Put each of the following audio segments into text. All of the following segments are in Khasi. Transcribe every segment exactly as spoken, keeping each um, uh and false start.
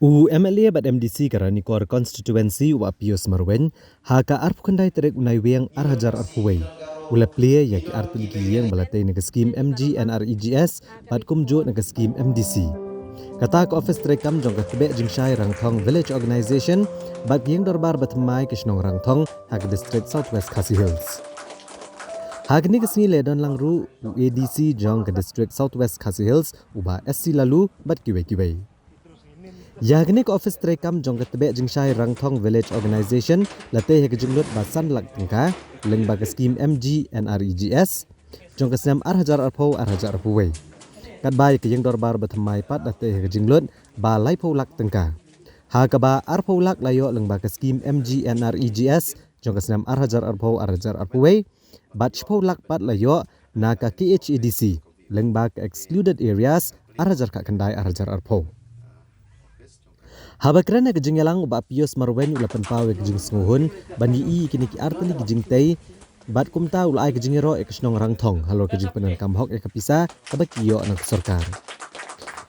U M L A bad M D C ka Ranikor Constituency u Bah Pius Marwein, ha ka arphew khyndai tarik u Naiwieng ar hajar arphew wei, u la plie ïa ki artylli ki ïing ba la tei na ka skim M G N R E G S bad kumjuh na ka skim M D C. Kata ka ophis treikam jong ka Tbeh Jingshai Rangthong Village Organisation bad ka ïing dorbar bathymmai ka shnong Rangthong ha ka district South West Khasi Hills. Ha kane ka sngi la don lang ruh u A D C jong ka district South West Khasi Hills, u Bah S C Laloo bad kiwei kiwei. Ïa kane ka ophis treikam jong ka Tbeh Jingshai Rangthong Village Organisation la tei ha ka jinglut ba san lak tyngka lyngba ka skim M G N R E G S jong ka snem ar hajar arphew ar hajar arphew wei. Katba ïa ka ïing dorbar bathymmai pat la tei ha ka jinglut ba laiphew lak tyngka, ha kaba arphew lak la ïoh lyngba ka skim M G N R E G S jong ka snem ar hajar arphew ar hajar arphew wei, bad shiphew lak pat la ïoh na ka K H A D C lyngba ka Excluded Areas ar hajar khatkhyndai ar hajar arphew. Haba kren ha ka jingïalang, u Bah Pius Marwein u la pynpaw ïa ka jingsngewhun ban ïohi ïa kine ki artylli ki jingtei bad kumta u la ai ka jingïaroh ïa ka shnong Rangthong halor ka jingpyndonkam hok ïa ka pisa kaba ki ïoh na ka sorkar.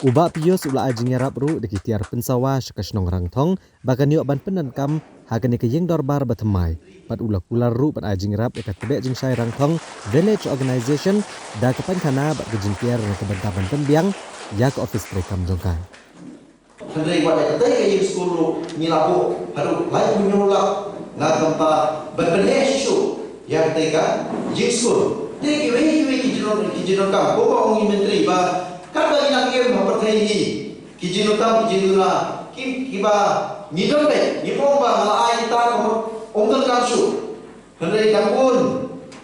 U Bah Pius u la ai jingïarap ruh da ki tiar pynsawa sha ka shnong Rangthong ba kan ïoh ban pyndonkam ha kane ka ïing dorbar bathymmai, bad u la kular ruh ban ai jingïarap ïa ka Tbeh Jingshai Rangthong Village Organisation da ka painkhana bad ka jingtiar na ka bynta ban pynbiang ïa ka ophis treikam jong ka. Hynrei wat ïa katei ka ïing skul ruh ngi la buh haduh laiphew hynñiew lak na ka bynta ban pynleh shuh shuh ïa katei ka ïing skul. Te kiwei kiwei ki jingdon, ki jingdonkam, kumba ong i Myntri ba katba ngi nang im ha pyrthei hi, ki jingdonkam ki jingduna ki, kiba ngi don beit, ngim ong ba nga la ai kita ka mut, ym donkam shuh. Hynrei dang bun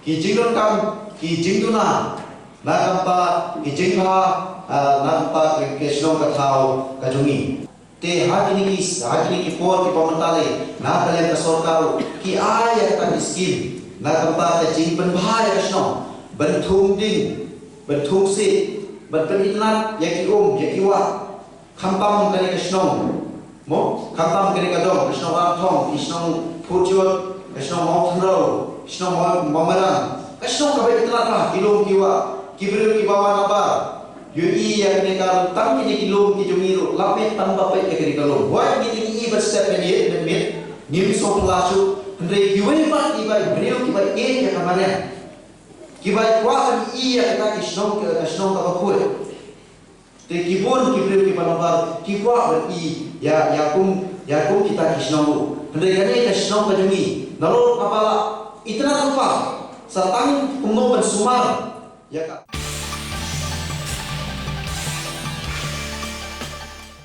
ki jingdonkam ki jingduna na ka bynta ki jingbha, ah, na ka bynta ka, ka shnong ka thaw ka jong ngi. Te ha kine ki, ha kine ki por kiba mynta lei, na ka liang ka sorkar ruh ki ai ïa kata ki skim na ka bynta ka jingpynbha ïa ka shnong, ban thung ding, ban thung sih, ban pynitynnad ïa ki um ïa ki wah. Khamtam kane ka shnong, mo, khamtam kane ka dong, ka shnong Rangthong, ka shnong Phujoh, ka shnong Mawthanrew, ka shnong Maw-, Mawmerang, ka shnong kaba itynnad bha, ki lum ki wah, ki briew kiba wan nabar. Ïohi ïa kane ka, tang kine ki lum ki jong ngi ruh, lap mih tang ba peit ïa kane ka lum. Wat ngi te ngi i ban step ban ïeit ban miet, ngim sngewphylla shuh, hynrei kiwei pat kiba briew kiba ïeit ïa ka mariang, kiba kwah ban i ïa kata ki shnong, ka shnong kaba khuid. Te ki bun ki briew kiba nabar ki kwah ban i ïa, ïa kum, ïa kum kita ki shnong ruh. Hynrei kane ka shnong ka jong ngi, nalor kaba la itynnad lypa, sa tang kumno ban sumar ïa ka.